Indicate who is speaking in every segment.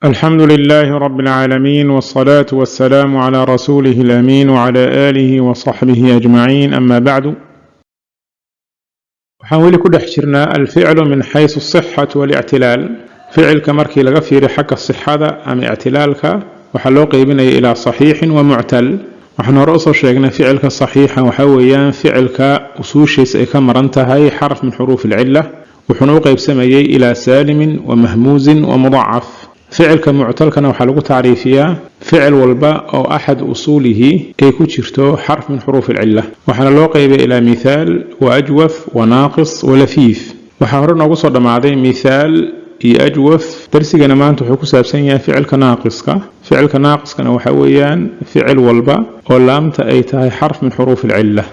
Speaker 1: الحمد لله رب العالمين، والصلاة والسلام على رسوله الأمين وعلى آله وصحبه أجمعين، أما بعد. Waxaan weli ku dhex jirnaa الفعل من حيث الصحة والاعتلال. Ficilka markii laga fiiriyo xagga sixada ama ictilaalka, waxaa loo qeybinaya ilaa صaxiixin wa muctal. Waxaan hore usoo sheegnay ficilka saxiixa waxaa weeyaan ficilka usuushiisa ay ka maran tahay xarf min xuruuf alcila, wuxuuna u qeybsamayay ilaa saalimin wa mahmuusin wa mudacaf. Ficilka muctalkana waxaa lagu tacriifiyaa ficil walba oo أحد أصوله ay ku jirto xarf min xuruuf alcila, waxaana loo qeybay ilaa mithaal wa ajwaf wa naaqis wa lafiif. Waxaa hore noogu soo dhammaaday mithaal iyo ajwaf. Darsigana maanta wuxuu ku saabsan yahay ficilka naaqiska. Ficilka naaqiskana waxaa weeyaan ficil walba oo laamta ay tahay xarf min xuruuf alcila.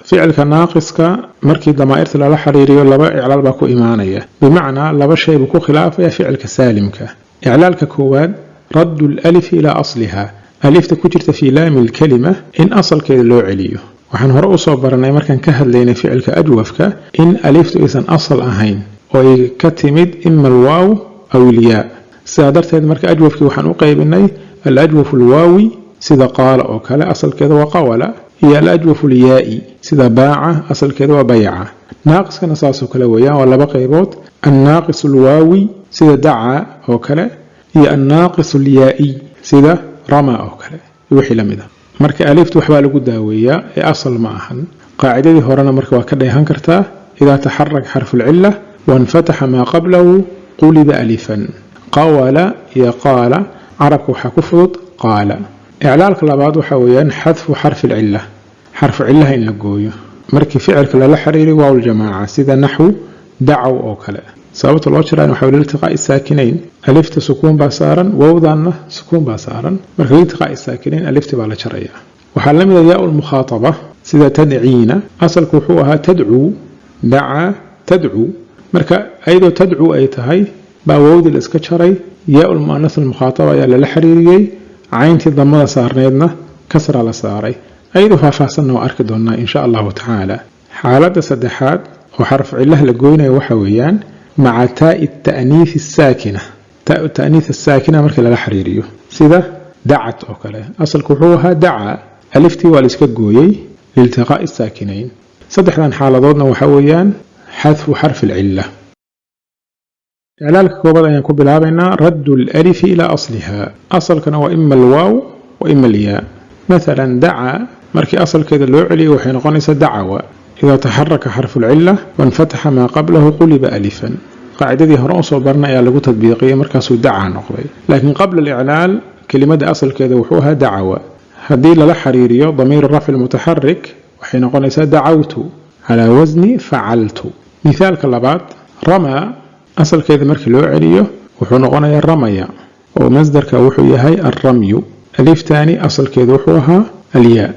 Speaker 1: Ficilka naaqiska markii damaa'irta lala xiriiriyo, laba iclaal baa ku imaanaya, bimacnaa laba shay buu ku khilaafaya ficilka saalimka. Iclaalka koowaad, رد الألف إلى أصلها, alifta ku jirta في لام الكلمة in asalkeeda loo celiyo. Waxaan hore usoo baranay markaan ka hadlaynay ficilka ajwafka in aliftu aysan asal ahayn oo ay ka timid إما الواو أو الياء. Sidaa darteed marka ajwafkii waxaan u qaybinay الأجوف الواوي, sida قال oo kale, asalkeeda waa قول, iyo الأجوف اليائي, sida باع, asalkeeda waa بيع. Naaqiskana saasoo kale weeyaan, waa laba qaybood: الناقص الواوي, sida دعا oo kale, iyo الناقص اليائي, sida رمى oo kale, wixii lamid a. Marka aliftu waxbaa lagu daaweeyaa ee asal ma ahan. Qaacidadii horena marka waa ka dheehan kartaa: إذا تحرك حرف العلة وانفتح ما قبله قلب ألفا. قول iyo قال, carabka waxaa ku fudud قال. Iclaalka labaad waxaa weeyaan حذف حرف العلة, xarfu cilaha in la gooyo markii ficilka lala xiriiriyo waaw ljamaaca, sida naxwu دعوا oo kale. Sababta loo jiraan waxa لالتقاء الساكنين. Alifta sukuun baa saaran, wowdanna sukuun baa saaran, marka لالتقاء الساكنين alifti baa la jaraya. Waxaa la mid a ياء المخاطبة, sida تدعين. Asalku wuxuu ahaa تدعو, دعا تدعو. Marka ayadoo تدعو ay tahay baa wowdii la iska jaray, ياء المؤنث المخاطبة ayaa lala xiriiriyey, cayntii damada saarneedna kasra la saaray. Ayadoo faahfaahsanna waa arki doonaa, in sha Allahu tacaala. Xaaladda saddexaad oo xarf cilaha la goynayo waxa weeyaan مع تاء التأنيث الساكنة, تاء التأنيث الساكنة markii lala xiriiriyo, sida دعت oo kale. Asalku wuxuu ahaa دعا, aliftii waa la iska gooyey لالتقاء الساكنين. Saddexdan xaaladoodna waxa weeyaan حذف حرف العلة. Iclaalka koobaad ayaan ku bilaabaynaa, رد الألف إلى أصلها. Asalkana waa إما الواو وإما الياء. Mathalan دعا markii asalkeeda loo celiyay waxay noqonaysaa دعوا. إذا تحرك حرف العلة وانفتح ما قبله قلب ألفا. Qaacidadii hore usoo barnay ayaa lagu tadbiiqiyey, markaasuu دعا noqday, laakiin qabla aliclaal kelimada asalkeeda wuxuu ahaa دعوا. Haddii lala xiriiriyo ضمير الرفع المتحرك waxay noqonaysaa دعوت, على وزن فعلت. Mithaalka labaad, رمى, asalkeeda markii loo celiyo wuxuu noqonayaa رمي, oo masdarka wuxuu yahay الرمي. Aliftani asalkeeda wuxuu ahaa الياء.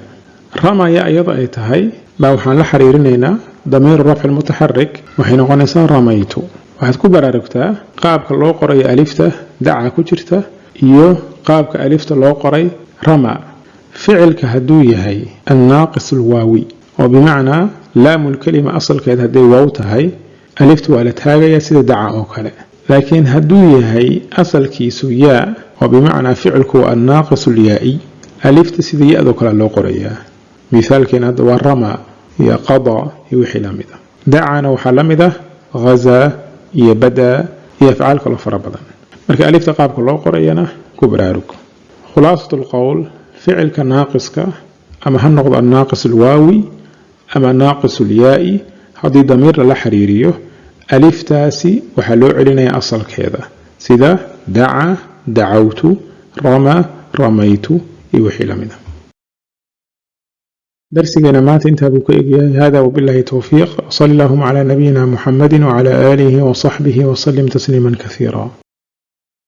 Speaker 1: رمي iyadoo ay tahay baa waxaan la xiriirinaynaa ضمير الرفع المتحرك, waxay noqonaysaa رميت. Waxaad ku baraarugtaa qaabka loo qorayo alifta دعا ku jirta iyo qaabka alifta loo qoray رمى. Ficilka hadduu yahay الناقص الواوي, oo bimacnaa لام الكلمة asalkeed hadday waaw tahay, alifta waa la taagaya, sida دعا oo kale. Laakiin hadduu yahay asalkiisu yaa, oo bimacnaa ficilku waa الناقص اليائي, alifta sida ya-doo kale loo qorayaa. Mithaalkeena hadda waa رمى iyo قضى iyo wixii la mid a. Dacana waxaa la mid ah غزا iyo بدا iyo afcaal kaloo fara badan. Marka alifta qaabka loo qorayana ku baraarug. خلاصة القول, ficilka naaqiska ama ha noqdo الناقص الواوي ama ناقص اليائي, haddii damiir lala xiriiriyo, aliftaasi waxaa loo celinayaa asalkeeda, sida دعا دعوت, رمى رميت iyo wixii lamid a. Darsigeena maanta intaa buu ka egyahay. هذا وبالله التوفيق, صلى اللهم على نبينا محمد وعلى آله وصحبه وسلم تسليما كثيرا.